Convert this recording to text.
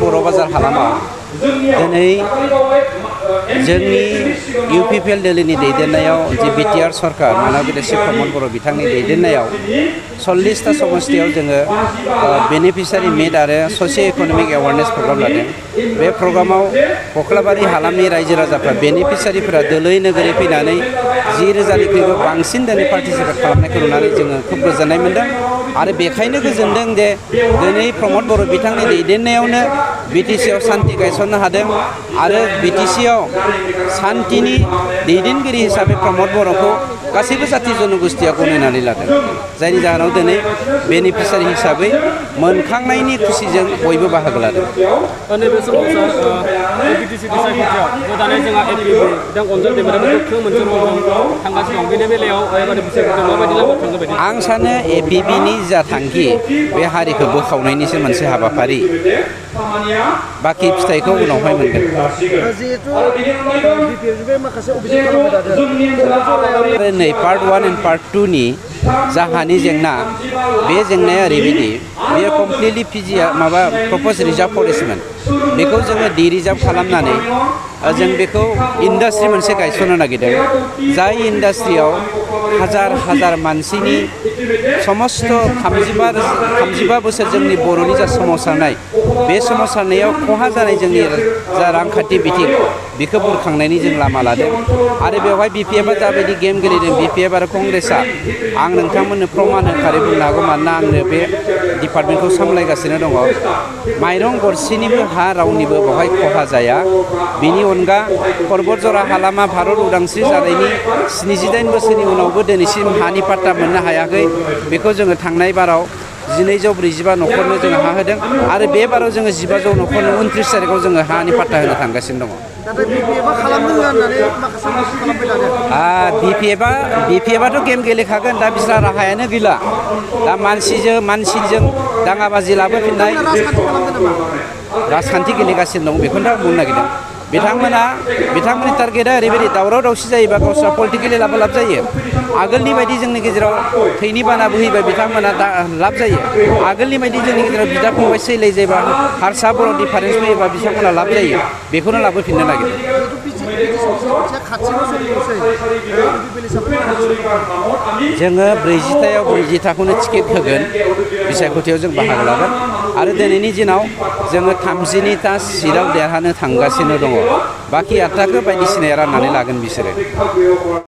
बर' बाजार हालामाव दिनै जोंनि UPPL दोलोनि दैदेननायाव जे बिटिआर सरकार मानव बिदेशि प्रमद बर' बिथांनि दैदेननायाव 40टा समस्थियाव जोङो बेनिफिसियारि मिट आरो ससिय' इक'नमिक एवारनेस प्रग्राम लादों। बे प्रग्रामाव कख्लाबारि हालामनि रायजो राजाफ्रा बेनिफिसियारिफोरा दोलै नोगोरै फैनानै 10,000निख्रुइबो बांसिन दिनै पार्टिसिपेट खालामनायखौ नुनानै जोङो खोब गोजोननाय मोनदों आरो बेखायनो गोजोनदों जे दिनै प्रमद बर' बिथांनि दैदेननायावनो BTCआव सान्थि गायसननो हादों आरो BTCआव सान्थिनि दैदेनगिरि हिसाबै प्रमद बर'खौ गासैबो जाथि जनगोष्ठिया गनायनानै लादों, जायनि जाहोनाव दिनै बेनिफिसियारि हिसाबै मोनखांनायनि खुसिजों बयबो बाहागो लादों। नैबे समाव सार BTC सायख'थियाव गोदानै जोंहा APB बिथां अनजल दैमारियाबो गोख्रों मोनसे रलजों थांगासिनो दं। बेनि बेलायाव एबारनि बिसायख'थियाव माबायदि लामा थांगोन बायदि? आं सानो APBनि जा थांखि बे हारिखौ बोखावनायनिसो मोनसे हाबाफारि, बाखि फिथाइखौ उनावहाय मोनगोन। आरो नै पार्ट 1 एन्ड पार्ट 2 नि जाहानि जेंना, बे जेंनाया ओरैबायदि, बेयो कमप्लिटलि प्रप'ज रिजार्भ फरेस्टमोन। बेखौ जोङो डि-रिजार्भ खालामनानै जों बेखौ इन्डास्ट्रि मोनसे गायसननो नागिरदों, जाय इन्डास्ट्रियाव हाजार मानसिनि समस्त 35 बोसोर जोंनि बर'नि जा सोमावसारनाय, बे सोमावसारनायाव खहा जानाय जोंनि जा रांखान्थि बिथिं बेखौ बुरखांनायनि जों लामा लादों आरो बेवहाय BPFआ जाबायदि गेम गेलेदों, BPF आरो कंग्रेसआ, आं नोंथांमोननो प्रमान होखारै बुंनो हागौ, मानोना आंनो बे डिपार्टमेन्टखौ सामलायगासिनो दङ। माइरं गरसेनिबो हा रावनिबो बेवहाय खहा जाया। बिनि अनगा पर्बतजरा हालामा भारत उदांस्रि जानायनि 77 बोसोरनि उनावबो दिनैसिम हानि पाट्टा मोननो हायाखै। बेखौ जोङो थांनाय बाराव 1245 न'खरनो जोङो हा होदों आरो बे बाराव जोङो 1500 न'खरनो 29 तारिखआव जोङो हानि पाट्टा होनो थांगासिनो दङ। BPFआथ' गेम गेलेखागोन, दा बिस्रा राहायानो गैला। दा मानसिजों दाङाबाजि लाबोफिननाय राजखान्थि गेलेगासिनो दं, बेखौनो आं बुंनो नागिरदों। बिथांमोननि टारगेटआ ओरैबायदि, दावराव दावसि जायोबा गावस्रा पलिटिकेलि लाब जायो। आगोलनि बायदि जोंनि गेजेराव थैनि बाना बोहैबा बिथांमोना लाब जायो। आगोलनि बायदि जोंनि गेजेराव बिदा फंबाय सैलाय जायोबा, हारसा बर' डिफारेन्स फैयोबा बिथांमोना लाब जायो। बेखौनो लाबोफिननो नागिरदों। जोङो 40थायाव 40थाखौनो टिकेट होगोन, बिसायख'थियाव जों बाहागो लागोन आरो दिनैनि दिनाव जोङो 32टा सिटआव देरहानो थांगासिनो दङ। बाखि 8टाखौ बायदिसिनाया राननानै लागोन बिसोरो।